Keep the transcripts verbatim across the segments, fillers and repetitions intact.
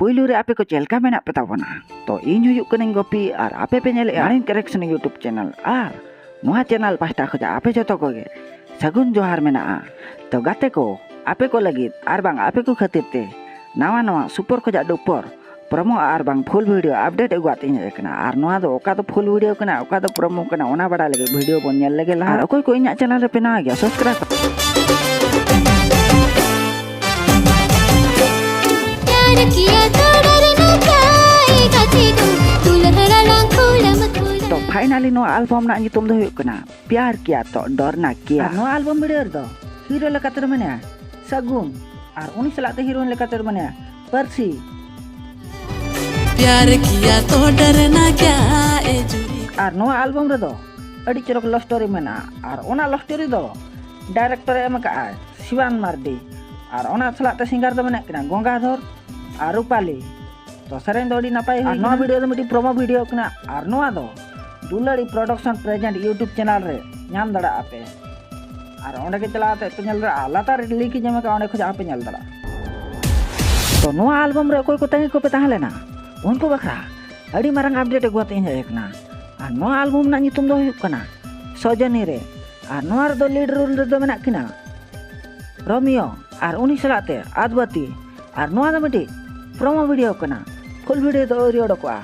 ᱯᱩᱭᱞᱩ ᱨᱮ ᱟᱯᱮ ᱠᱚ ᱪᱮᱫ ᱞᱮᱠᱟ ᱢᱮᱱᱟᱜ ᱯᱮ ᱛᱟᱵᱚᱱᱟ? ᱛᱚ ᱤᱧ ᱦᱩᱭᱩᱜ ᱠᱟᱹᱱᱟᱹᱧ ᱜᱳᱯᱤ ᱟᱨ ᱟᱯᱮ ᱯᱮ ᱧᱮᱞᱮᱫᱼᱟ ᱢᱟᱨᱮᱱ ᱠᱟᱨᱮᱠᱥᱚᱱ YouTube ᱪᱮᱱᱮᱞ᱾ ᱟᱨ ᱱᱚᱣᱟ ᱪᱮᱱᱮᱞ ᱯᱟᱦᱴᱟ ᱠᱷᱚᱱᱟᱜ ᱟᱯᱮ ᱡᱚᱛᱚ ᱠᱚᱜᱮ ᱥᱟᱹᱜᱩᱱ ᱡᱚᱦᱟᱨ ᱢᱮᱱᱟᱜᱼᱟ᱾ ᱛᱚ ᱜᱟᱛᱮ ᱠᱚ, ᱟᱯᱮ ᱠᱚ ᱞᱟᱹᱜᱤᱫ ᱟᱨ ᱵᱟᱝ ᱟᱯᱮ ᱠᱚ ᱠᱷᱟᱹᱛᱤᱨ ᱛᱮ ᱱᱟᱣᱟ ᱱᱟᱣᱟ ᱥᱩᱯᱚᱨ ᱠᱷᱚᱱᱟᱜ ᱰᱩᱯᱚᱨ ᱯᱨᱚᱢᱳ ᱟᱨ ᱵᱟᱝ ᱯᱷᱩᱞ ᱵᱷᱤᱰᱤᱭᱳ ᱟᱯᱰᱮᱴ ᱟᱹᱜᱩᱣᱟᱛᱮ ᱤᱧ ᱦᱮᱡ ᱟᱠᱟᱱᱟ᱾ ᱟᱨ ᱱᱚᱣᱟ ᱫᱚ ᱚᱠᱟ ᱫᱚ ᱯᱷᱩᱞ ᱵᱷᱤᱰᱤᱭᱳ ᱠᱟᱱᱟ, ᱚᱠᱟ ᱫᱚ ᱯᱨᱚᱢᱳ ᱠᱟᱱᱟ, ᱚᱱᱟ ᱵᱟᱲᱟᱭ ᱞᱟᱹᱜᱤᱫ ᱵᱷᱤᱰᱤᱭᱳ ᱵᱚᱱ ᱧᱮᱞ ᱞᱮᱜᱮ ᱞᱟᱦᱟ᱾ ᱟᱨ ᱚᱠᱚᱭ ᱠᱚ ᱤᱧᱟᱹᱜ ᱪᱮᱱᱮᱞ ᱨᱮᱯᱮ ᱱᱟᱣᱟ ᱜᱮᱭᱟ, ᱥᱟᱵᱥᱠᱨᱟᱭᱤᱵ ᱠᱟᱛᱮ᱾ प्यार किया तो डरना क्या, आएगा जी तुम दुल्हड़ा लांग कोलम कोलम। ᱛᱚ ᱯᱷᱟᱭᱱᱟᱞᱤ ᱱᱚᱣᱟ ᱟᱞᱵᱚᱢ ᱨᱮᱱᱟᱜ ᱧᱩᱛᱩᱢ ᱫᱚ ᱦᱩᱭᱩᱜ ᱠᱟᱱᱟ ᱯᱭᱟᱨ ᱠᱤᱭᱟ ᱛᱚ ᱰᱚᱨᱱᱟ ᱠᱤᱭᱟ᱾ ᱟᱨ ᱱᱚᱣᱟ ᱟᱞᱵᱚᱢ ᱵᱷᱤᱰᱤᱭᱳ ᱨᱮᱫᱚ ᱦᱤᱨᱳ ᱞᱮᱠᱟᱛᱮ ᱫᱚ ᱢᱮᱱᱟᱭᱟ ᱥᱟᱹᱜᱩᱱ, ᱟᱨ ᱩᱱᱤ ᱥᱟᱞᱟᱜ ᱛᱮ ᱦᱤᱨᱳᱭᱤᱱ ᱞᱮᱠᱟᱛᱮ ᱫᱚ ᱢᱮᱱᱟᱭᱟ ᱯᱟᱹᱨᱥᱤ᱾ प्यार किया तो डरना क्या, ए जुई। ᱟᱨ ᱱᱚᱣᱟ ᱟᱞᱵᱚᱢ ᱨᱮᱫᱚ ᱟᱹᱰᱤ ᱪᱚᱨᱚᱠ ᱞᱚᱵᱷ ᱥᱴᱳᱨᱤ ᱢᱮᱱᱟᱜᱼᱟ, ᱟᱨ ᱚᱱᱟ ᱞᱚᱵᱷ ᱥᱴᱳᱨᱤ ᱫᱚ ᱰᱟᱭᱨᱮᱠᱴᱚᱨ ᱮ ᱮᱢ ᱟᱠᱟᱫᱼᱟᱭ ᱥᱤᱵᱟᱱ ᱢᱟᱨᱰᱤ, ᱟᱨ ᱚᱱᱟ ᱥᱟᱞᱟᱜ ᱛᱮ ᱥᱤᱝᱜᱟᱨ ᱫᱚ ᱢᱮᱱᱟᱜ ᱠᱤᱱᱟ ᱜᱚᱝᱜᱟᱫᱷᱚᱨ ᱟᱨ ᱨᱩᱯᱟᱞᱤ᱾ ᱛᱚ ᱥᱮᱨᱮᱧ ᱫᱚ ᱟᱹᱰᱤ ᱱᱟᱯᱟᱭ ᱦᱩᱭ ᱟᱨ ᱱᱚᱣᱟ ᱠᱟᱱᱟ᱾ ᱵᱷᱤᱰᱤᱭᱳ ᱫᱚ ᱢᱤᱫᱴᱤᱡ ᱯᱨᱚᱢᱳ ᱵᱷᱤᱰᱤᱭᱳ ᱠᱟᱱᱟ, ᱟᱨ ᱱᱚᱣᱟ ᱫᱚ ᱫᱩᱞᱟᱹᱲᱤ ᱯᱨᱚᱰᱟᱠᱥᱚᱱ ᱯᱨᱮᱡᱮᱱᱴ YouTube ᱪᱮᱱᱮᱞ ᱨᱮ ᱧᱟᱢ ᱫᱟᱲᱮᱭᱟᱜᱼᱟ ᱯᱮ᱾ ᱟᱨ ᱚᱸᱰᱮ ᱜᱮ ᱪᱟᱞᱟᱣ ᱠᱟᱛᱮ ᱯᱮ ᱧᱮᱞ ᱫᱟᱲᱮᱭᱟᱜᱼᱟ, ᱞᱟᱛᱟᱨ ᱨᱮ ᱞᱤᱝᱠ ᱤᱧ ᱮᱢ ᱟᱠᱟᱫᱼᱟ, ᱚᱸᱰᱮ ᱠᱷᱚᱱᱟᱜ ᱦᱚᱸᱯᱮ ᱧᱮᱞ ᱫᱟᱲᱮᱭᱟᱜᱼᱟ᱾ ᱛᱚ ᱱᱚᱣᱟ ᱟᱞᱵᱚᱢ ᱨᱮ ᱚᱠᱚᱭ ᱠᱚ ᱛᱟᱺᱜᱤ ᱠᱚᱯᱮ ᱛᱟᱦᱮᱸ ᱞᱮᱱᱟ, ᱩᱱᱠᱩ ᱵᱟᱠᱷᱨᱟ ᱟᱹᱰᱤ ᱢᱟᱨᱟᱝ ᱟᱯᱰᱮᱴ ᱟᱹᱜᱩ ᱠᱟᱛᱮ ᱤᱧ ᱦᱮᱡ ᱟᱠᱟᱱᱟ᱾ ᱟᱨ ᱱᱚᱣᱟ ᱟᱞᱵᱚᱢ ᱨᱮᱱᱟᱜ ᱧᱩᱛᱩᱢ ᱫᱚ ᱦᱩᱭᱩᱜ ᱠᱟᱱᱟ ᱥᱚᱡᱚᱱᱤ ᱨᱮ, ᱟᱨ ᱱᱚᱣᱟ ᱨᱮᱫᱚ ᱞᱤᱰ ᱨᱳᱞ ᱨᱮᱫᱚ ᱢᱮᱱᱟᱜ ᱠᱤᱱᱟ ᱨᱳᱢᱤᱭᱳ ᱟᱨ ᱩᱱᱤ ᱥᱟᱞᱟᱜ ᱛᱮ ᱟᱫᱽᱵᱟᱛᱤ᱾ ᱟᱨ ᱱᱚᱣᱟ ᱫᱚ ᱢᱤᱫᱴᱤᱡ ᱯᱨᱚᱢᱳ ᱵᱷᱤᱰᱤᱭᱳ ᱠᱟᱱᱟ, ᱯᱷᱩᱞ ᱵᱷᱤᱰᱤᱭᱳ ᱫᱚ ᱟᱹᱣᱨᱤ ᱚᱰᱚᱠᱚᱜᱼᱟ᱾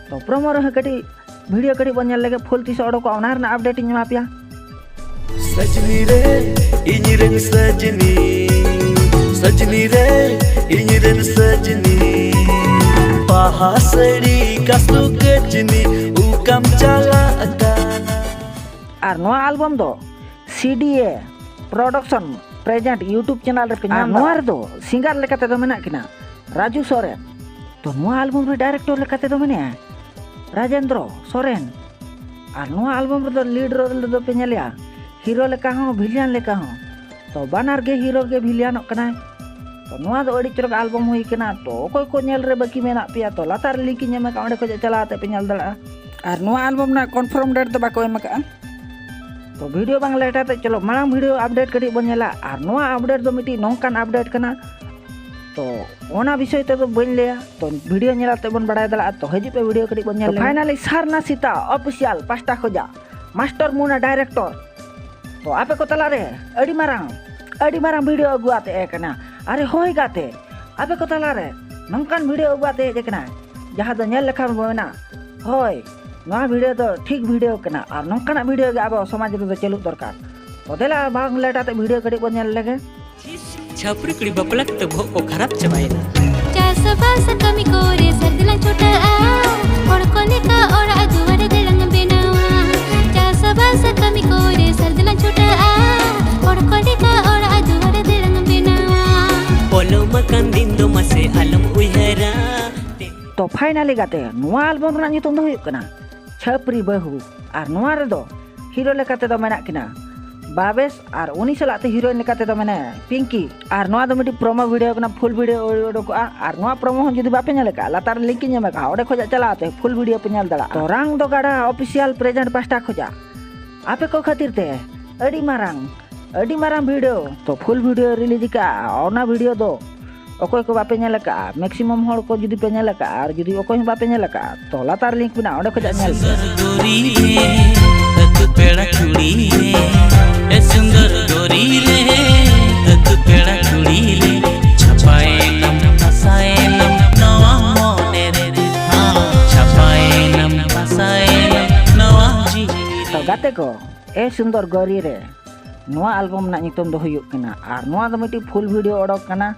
ᱛᱚ ᱯᱨᱚᱢᱳ ᱨᱮᱦᱚᱸ ᱠᱟᱹᱴᱤᱡ ᱵᱷᱤᱰᱤᱭᱳ ᱠᱟᱹᱴᱤᱡ ᱵᱚᱱ ᱧᱮᱞ ᱞᱮᱜᱮ, ᱯᱷᱩᱞ ᱛᱤᱥ ᱚᱰᱚᱠᱚᱜᱼᱟ ᱚᱱᱟ ᱨᱮᱱᱟᱜ ᱟᱯᱰᱮᱴ ᱤᱧ ᱮᱢᱟ ᱯᱮᱭᱟ᱾ सजनी रे, ᱤᱧᱨᱮᱱ ᱥᱟᱡᱽᱱᱤ, ᱥᱟᱡᱽᱱᱤ ᱨᱮ, ᱤᱧᱨᱮᱱ ᱥᱟᱡᱽᱱᱤ, ᱵᱟᱦᱟ ᱥᱟᱹᱲᱤ ᱠᱟᱥᱛᱩ ᱠᱟᱹᱪᱱᱤ, ᱩᱠᱟᱢ ᱪᱟᱞᱟᱜ ᱠᱟᱱᱟ᱾ ᱟᱨ ᱱᱚᱣᱟ ᱟᱞᱵᱚᱢ ᱫᱚ CDA Production Present YouTube channel ᱨᱮᱯᱮ ᱧᱟᱢ ᱫᱟᱲᱮᱭᱟᱜᱼᱟ᱾ ᱱᱚᱣᱟ ᱨᱮᱫᱚ ᱥᱤᱝᱜᱟᱨ ᱞᱮᱠᱟᱛᱮ ᱫᱚ ᱢᱮᱱᱟᱜ ᱠᱤᱱᱟ ᱨᱟᱡᱩ ᱥᱚᱨᱮᱱ᱾ ᱛᱚ ᱱᱚᱣᱟ ᱟᱞᱵᱚᱢ ᱨᱮ ᱰᱟᱭᱨᱮᱠᱴᱚᱨ ᱞᱮᱠᱟᱛᱮ ᱫᱚ ᱢᱮᱱᱟᱭᱟ ᱨᱟᱡᱮᱱᱫᱨᱚ ᱥᱚᱨᱮᱱ᱾ ᱟᱨ ᱱᱚᱣᱟ ᱟᱞᱵᱚᱢ ᱨᱮᱫᱚ ᱞᱤᱰ ᱨᱳᱞ ᱨᱮᱫᱚ ᱯᱮ ᱧᱮᱞᱮᱭᱟ ᱦᱤᱨᱳ ᱞᱮᱠᱟ ᱦᱚᱸ, ᱵᱷᱤᱞᱤᱭᱟᱱ ᱞᱮᱠᱟ ᱦᱚᱸ᱾ ᱛᱚ ᱵᱟᱱᱟᱨ ᱜᱮ ᱦᱤᱨᱳ ᱜᱮ ᱵᱷᱤᱞᱤᱭᱟᱱᱚᱜ ᱠᱟᱱᱟᱭ᱾ ᱛᱚ ᱱᱚᱣᱟ ᱫᱚ ᱟᱹᱰᱤ ᱪᱚᱨᱚᱠ ᱟᱞᱵᱚᱢ ᱦᱩᱭ ᱠᱟᱱᱟ᱾ ᱛᱚ ᱚᱠᱚᱭ ᱠᱚ ᱧᱮᱞ ᱨᱮ ᱵᱟᱹᱠᱤ ᱢᱮᱱᱟᱜ ᱯᱮᱭᱟ, ᱛᱚ ᱞᱟᱛᱟᱨ ᱨᱮ ᱞᱤᱝᱠ ᱤᱧ ᱮᱢ ᱟᱠᱟᱫᱼᱟ, ᱚᱸᱰᱮ ᱠᱷᱚᱱ ᱪᱟᱞᱟᱣ ᱠᱟᱛᱮ ᱯᱮ ᱧᱮᱞ ᱫᱟᱲᱮᱭᱟᱜᱼᱟ᱾ ᱟᱨ ᱱᱚᱣᱟ ᱟᱞᱵᱚᱢ ᱨᱮᱱᱟᱜ ᱠᱚᱱᱯᱷᱟᱨᱢ ᱰᱮᱴ ᱫᱚ ᱵᱟᱠᱚ ᱮᱢ ᱟᱠᱟᱫᱼᱟ᱾ ᱛᱚ ᱵᱷᱤᱰᱤᱭᱳ ᱵᱟᱝ ᱞᱮᱴ ᱟᱛᱮ ᱪᱚᱞᱚ ᱢᱟᱲᱟᱝ ᱵᱷᱤᱰᱤᱭᱳ ᱟᱯᱰᱮᱴ ᱠᱟᱹᱴᱤᱡ ᱵᱚᱱ ᱧᱮᱞᱟ᱾ ᱟᱨ ᱱᱚᱣᱟ ᱟᱯᱰᱮᱴ ᱫᱚ ᱢᱤᱫᱴᱤᱡ ᱱᱚᱝᱠᱟᱱ ᱟᱯᱰᱮᱴ ᱠᱟᱱᱟ, ᱛᱚ ᱚᱱᱟ ᱵᱤᱥᱚᱭ ᱛᱮᱫᱚ ᱵᱟᱹᱧ ᱞᱟᱹᱭᱟ, ᱛᱚ ᱵᱷᱤᱰᱤᱭᱳ ᱧᱮᱞ ᱟᱛᱮ ᱵᱚᱱ ᱵᱟᱲᱟᱭ ᱫᱟᱲᱮᱭᱟᱜᱼᱟ᱾ ᱛᱚ ᱦᱤᱡᱩᱜ ᱯᱮ ᱵᱷᱤᱰᱤᱭᱳ ᱠᱟᱹᱴᱤᱡ ᱵᱚᱱ ᱧᱮᱞ ᱛᱚ ᱞᱮᱜᱮ᱾ Finally ᱥᱟᱨᱱᱟ ᱥᱤᱛᱟ ᱚᱯᱷᱤᱥᱤᱭᱟᱞ ᱯᱟᱦᱴᱟ ᱠᱷᱚᱡᱟᱜ ᱢᱟᱥᱴᱟᱨ ᱢᱩᱱᱟ ᱰᱟᱭᱨᱮᱠᱴᱚᱨ, ᱛᱚ ᱟᱯᱮ ᱠᱚ ᱛᱟᱞᱟᱨᱮ ᱟᱹᱰᱤ ᱢᱟᱨᱟᱝ ᱟᱹᱰᱤ ᱢᱟᱨᱟᱝ ᱵᱷᱤᱰᱤᱭᱳ ᱟᱹᱜᱩ ᱟᱛᱮ ᱦᱮᱡ ᱟᱠᱟᱱᱟ᱾ ᱟᱨᱮ ᱦᱳᱭ ᱜᱟᱛᱮ, ᱟᱯᱮ ᱠᱚ ᱛᱟᱞᱟᱨᱮ ᱱᱚᱝᱠᱟᱱ ᱵᱷᱤᱰᱤᱭᱳ ᱟᱹᱜᱩ ᱟᱛᱮ ᱦᱮᱡ ᱟᱠᱟᱱᱟ, ᱡᱟᱦᱟᱸ ᱫᱚ ᱧᱮᱞ ᱞᱮᱠᱷᱟᱱ ᱵᱚ ᱢᱮᱱᱟ, ᱦᱳᱭ, ᱱᱚᱣᱟ ᱵᱷᱤᱰᱤᱭᱳ ᱫᱚ ᱴᱷᱤᱠ ᱵᱷᱤᱰᱤᱭᱳ ᱠᱟᱱᱟ ᱟᱨ ᱱᱚᱝᱠᱟᱱᱟᱜ ᱵᱷᱤᱰᱤᱭᱳ ᱜᱮ ᱟᱵᱚ ᱥᱚᱢᱟᱡᱽ ᱨᱮᱫᱚ ᱪᱟᱹᱞᱩᱜ ᱫᱚᱨᱠᱟᱨ᱾ ᱛᱚ ᱫᱮᱞᱟ ᱵᱟᱝ ᱞᱮᱴ ᱟᱛᱮ ᱵᱷᱤᱰᱤᱭᱳ ᱠᱟᱹᱴᱤᱡ ᱵᱚᱱ ᱧᱮᱞ ᱞᱮᱜᱮ᱾ ᱪᱷᱟᱹᱯᱨᱤ ᱠᱩᱲᱤ ᱵᱟᱯᱞᱟ ᱠᱟᱛᱮ ᱵᱚᱦᱚᱜ ᱠᱚ ᱠᱷᱟᱨᱟᱯ ᱪᱟᱵᱟᱭᱮᱱᱟ᱾ ᱪᱟᱥᱵᱟᱥ ᱠᱟᱹᱢᱤ ᱠᱚᱨᱮ ᱥᱟᱹᱨᱫᱤ ᱞᱟᱝ ᱪᱷᱩᱴᱟᱹᱜᱼᱟ, ᱦᱚᱲ ᱠᱚ ᱞᱮᱠᱟ ᱚᱲᱟᱜ ᱫᱩᱣᱟᱹᱨ ᱫᱮᱞᱟᱝ ᱵᱮᱱᱟᱣᱟ᱾ ᱪᱟᱥᱵᱟᱥ ᱠᱟᱹᱢᱤ ᱠᱚᱨᱮ ᱥᱟᱹᱨᱫᱤ ᱞᱟᱝ ᱪᱷᱩᱴᱟᱹᱜᱼᱟ, ᱦᱚᱲ ᱠᱚ ᱞᱮᱠᱟ ᱚᱲᱟᱜ ᱫᱩᱣᱟᱹᱨ ᱫᱮᱞᱟᱝ ᱵᱮᱱᱟᱣᱟ᱾ ᱯᱚᱞᱚᱢ ᱟᱠᱟᱱ ᱫᱤᱱ ᱫᱚ ᱢᱟᱥᱮ ᱟᱞᱚᱢ ᱩᱭᱦᱟᱹᱨᱟ᱾ ᱛᱚ finally ᱜᱟᱛᱮ, ᱱᱚᱣᱟ ᱟᱞᱵᱚᱢ ᱨᱮᱱᱟᱜ ᱧᱩᱛᱩᱢ ᱫᱚ ᱦᱩᱭᱩᱜ ᱠᱟᱱᱟ ᱪᱷᱟᱹᱯᱨᱤ ᱵᱟᱹᱦᱩ᱾ ᱟᱨ ᱱᱚᱣᱟ ᱨᱮᱫᱚ ᱦᱤᱨᱳ ᱞᱮᱠᱟ ᱛᱮᱫᱚ ᱢᱮᱱᱟᱜ ᱠᱤᱱᱟ ᱵᱟᱵᱮᱥ ᱟᱨ ᱩᱱᱤ ᱥᱟᱞᱟᱜ ᱛᱮ ᱦᱤᱨᱳᱭᱤᱱ ᱞᱮᱠᱟ ᱛᱮᱫᱚ ᱢᱮᱱᱟᱭᱟ ᱯᱤᱝᱠᱤ᱾ ᱟᱨ ᱱᱚᱣᱟ ᱫᱚ ᱢᱤᱫᱴᱤᱡ ᱯᱨᱳᱢᱳ ᱵᱷᱤᱰᱤᱭᱳ ᱠᱟᱱᱟ, ᱯᱷᱩᱞ ᱵᱷᱤᱰᱤᱭᱳ ᱩᱰᱩᱠᱚᱜᱼᱟ᱾ ᱟᱨ ᱱᱚᱣᱟ ᱯᱨᱳᱢᱳ ᱦᱚᱸ ᱡᱩᱫᱤ ᱵᱟᱯᱮ ᱧᱮᱞ ᱟᱠᱟᱫᱼᱟ, ᱞᱟᱛᱟᱨ ᱨᱮ ᱞᱤᱝᱠ ᱤᱧ ᱮᱢ ᱟᱠᱟᱫᱼᱟ, ᱚᱸᱰᱮ ᱠᱷᱚᱱᱟᱜ ᱪᱟᱞᱟᱣ ᱠᱟᱛᱮ ᱯᱷᱩᱞ ᱵᱷᱤᱰᱤᱭᱳ ᱯᱮ ᱧᱮᱞ ᱫᱟᱲᱮᱭᱟᱜᱼᱟ᱾ ᱛᱚ ᱨᱟᱝ ᱫᱚ ᱜᱟᱰᱟ ᱚᱯᱷᱤᱥᱤᱭᱟᱞ ᱯᱨᱮᱡᱮᱱᱴ ᱯᱟᱦᱴᱟ ᱠᱷᱚᱱᱟᱜ ᱟᱯᱮ ᱠᱚ ᱠᱷᱟᱹᱛᱤᱨ ᱛᱮ ᱟᱹᱰᱤ ᱢᱟᱨᱟᱝ ᱟᱹᱰᱤ ᱢᱟᱨᱟᱝ ᱵᱷᱤᱰᱤᱭᱳ, ᱛᱚ ᱯᱷᱩᱞ ᱵᱷᱤᱰᱤᱭᱳ ᱨᱤᱞᱤᱡᱽ ᱟᱠᱟᱫᱼᱟ᱾ ᱚᱱᱟ ᱵᱷᱤᱰᱤᱭᱳ ᱫᱚ ᱚᱠᱚᱭ ᱠᱚ ᱵᱟᱯᱮ ᱧᱮᱞ ᱟᱠᱟᱫᱼᱟ, ᱢᱮᱠᱥᱤᱢᱟᱢ ᱦᱚᱲ ᱠᱚ ᱡᱩᱫᱤ ᱯᱮ ᱧᱮᱞ ᱟᱠᱟᱫᱼᱟ, ᱟᱨ ᱡᱩᱫᱤ ᱚᱠᱚᱭ ᱦᱚᱸ ᱵᱟᱯᱮ ᱧᱮᱞ ᱟᱠᱟᱫᱼᱟ, ᱛᱚ ᱞᱟᱛᱟᱨ ᱞᱤᱝᱠ ᱢᱮᱱᱟᱜᱼᱟ, ᱚᱸᱰᱮ ᱠᱷᱚᱱᱟᱜ ᱧᱮᱞ ᱯᱮ᱾ ᱥᱩᱱᱫᱚᱨ ᱜᱳᱨᱤ ᱨᱮ, ᱟᱹᱛᱩ ᱯᱮᱲᱟ ᱠᱩᱲᱤ ᱨᱮ, ᱮ ᱥᱩᱱᱫᱚᱨ ᱜᱳᱨᱤ ᱨᱮ, ᱟᱹᱛᱩ ᱯᱮᱲᱟ ᱠᱩᱲᱤ ᱨᱮ, ᱪᱷᱟᱯᱟᱭᱮᱱᱟᱢ, ᱯᱷᱟᱥᱟᱭᱮᱱᱟᱢ ᱱᱚᱣᱟ ᱢᱚᱱᱮ ᱨᱮ, ᱦᱟᱸ, ᱪᱷᱟᱯᱟᱭᱮᱱᱟᱢ, ᱯᱷᱟᱥᱟᱭᱮᱱᱟᱢ ᱱᱚᱣᱟ ᱡᱤᱣᱤ ᱨᱮ᱾ ᱛᱚ ᱜᱟᱛᱮ ᱠᱚ, ᱮ ᱥᱩᱱᱫᱚᱨ ᱜᱳᱨᱤ ᱨᱮ, ᱱᱚᱣᱟ ᱟᱞᱵᱚᱢ ᱨᱮᱱᱟᱜ ᱧᱩᱛᱩᱢ ᱫᱚ ᱦᱩᱭᱩᱜ ᱠᱟᱱᱟ᱾ ᱟᱨ ᱱᱚᱣᱟ ᱫᱚ ᱢᱤᱫᱴᱤᱡ ᱯᱷᱩᱞ ᱵᱷᱤᱰᱤᱭᱳ ᱚᱰᱚᱠ ᱠᱟᱱᱟ᱾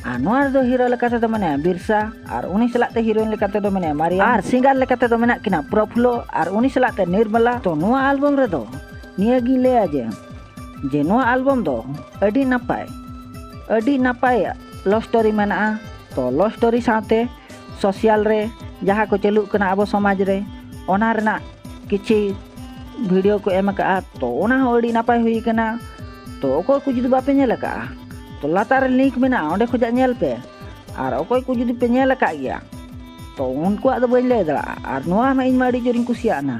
ᱟᱨ ᱱᱚᱣᱟ ᱨᱮᱫᱚ ᱦᱤᱨᱳ ᱞᱮᱠᱟ ᱛᱮᱫᱚ ᱢᱮᱱᱟᱭᱟ ᱵᱤᱨᱥᱟ, ᱟᱨ ᱩᱱᱤ ᱥᱟᱞᱟᱜ ᱛᱮ ᱦᱤᱨᱳᱭᱤᱱ ᱞᱮᱠᱟ ᱛᱮᱫᱚ ᱢᱮᱱᱟᱭᱟ ᱢᱟᱨᱤᱭᱟᱢ, ᱟᱨ ᱥᱤᱝᱜᱟᱨ ᱞᱮᱠᱟ ᱛᱮᱫᱚ ᱢᱮᱱᱟᱜ ᱠᱤᱱᱟ ᱯᱨᱚᱯᱷᱩᱞᱳ ᱟᱨ ᱩᱱᱤ ᱥᱟᱞᱟᱜ ᱛᱮ ᱱᱤᱨᱢᱟᱞᱟ᱾ ᱛᱚ ᱱᱚᱣᱟ ᱟᱞᱵᱚᱢ ᱨᱮᱫᱚ ᱱᱤᱭᱟᱹ ᱜᱤᱧ ᱞᱟᱹᱭᱟ ᱡᱮ, ᱡᱮ ᱱᱚᱣᱟ ᱟᱞᱵᱚᱢ ᱫᱚ ᱟᱹᱰᱤ ᱱᱟᱯᱟᱭ, ᱟᱹᱰᱤ ᱱᱟᱯᱟᱭ ᱞᱚᱵᱷ ᱥᱴᱳᱨᱤ ᱢᱮᱱᱟᱜᱼᱟ᱾ ᱛᱚ ᱞᱚᱵᱷ ᱥᱴᱳᱨᱤ ᱥᱟᱶᱛᱮ ᱥᱳᱥᱟᱞ ᱨᱮ ᱡᱟᱦᱟᱸ ᱠᱚ ᱪᱟᱹᱞᱩᱜ ᱠᱟᱱᱟ ᱟᱵᱚ ᱥᱚᱢᱟᱡᱽ ᱨᱮ, ᱚᱱᱟ ᱨᱮᱱᱟᱜ ᱠᱤᱪᱷᱤ ᱵᱷᱤᱰᱤᱭᱳ ᱠᱚ ᱮᱢ ᱟᱠᱟᱫᱼᱟ᱾ ᱛᱚ ᱚᱱᱟ ᱦᱚᱸ ᱟᱹᱰᱤ ᱱᱟᱯᱟᱭ ᱦᱩᱭ ᱠᱟᱱᱟ᱾ ᱛᱚ ᱚᱠᱚᱭ ᱠᱚ ᱡᱩᱫᱤ ᱵᱟᱯᱮ ᱧᱮᱞ ᱟᱠᱟᱫᱼᱟ, ᱛᱚ ᱞᱟᱛᱟᱨ ᱨᱮ ᱞᱤᱝᱠ ᱢᱮᱱᱟᱜᱼᱟ, ᱚᱸᱰᱮ ᱠᱷᱚᱱᱟᱜ ᱧᱮᱞ ᱯᱮ᱾ ᱟᱨ ᱚᱠᱚᱭ ᱠᱚ ᱡᱩᱫᱤ ᱯᱮ ᱧᱮᱞ ᱟᱠᱟᱫ ᱜᱮᱭᱟ, ᱛᱚ ᱩᱱᱠᱩᱣᱟᱜ ᱫᱚ ᱵᱟᱹᱧ ᱞᱟᱹᱭ ᱫᱟᱲᱮᱭᱟᱜᱼᱟ᱾ ᱟᱨ ᱱᱚᱣᱟ ᱢᱟ ᱤᱧ ᱢᱟ ᱟᱹᱰᱤ ᱡᱳᱨᱤᱧ ᱠᱩᱥᱤᱭᱟᱜᱼᱟ᱾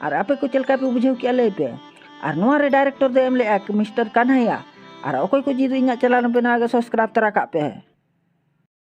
ᱟᱨ ᱟᱯᱮ ᱠᱚ ᱪᱮᱫ ᱞᱮᱠᱟ ᱯᱮ ᱵᱩᱡᱷᱟᱹᱣ ᱠᱮᱜᱼᱟ ᱞᱟᱹᱭ ᱯᱮ᱾ ᱟᱨ ᱱᱚᱣᱟ ᱨᱮ ᱰᱟᱭᱨᱮᱠᱴᱚᱨ ᱫᱚ ᱮᱢ ᱞᱮᱫᱼᱟ ᱢᱤᱥᱴᱟᱨ ᱠᱟᱱᱦᱟᱭᱟ᱾ ᱟᱨ ᱚᱠᱚᱭ ᱠᱚ ᱡᱩᱫᱤ ᱤᱧᱟᱹᱜ ᱪᱮᱱᱮᱞ ᱨᱮᱯᱮ ᱱᱟᱣᱟ ᱜᱮ, ᱥᱟᱵᱥᱠᱨᱟᱭᱤᱵ ᱛᱚᱨᱟ ᱠᱟᱜ ᱯᱮ᱾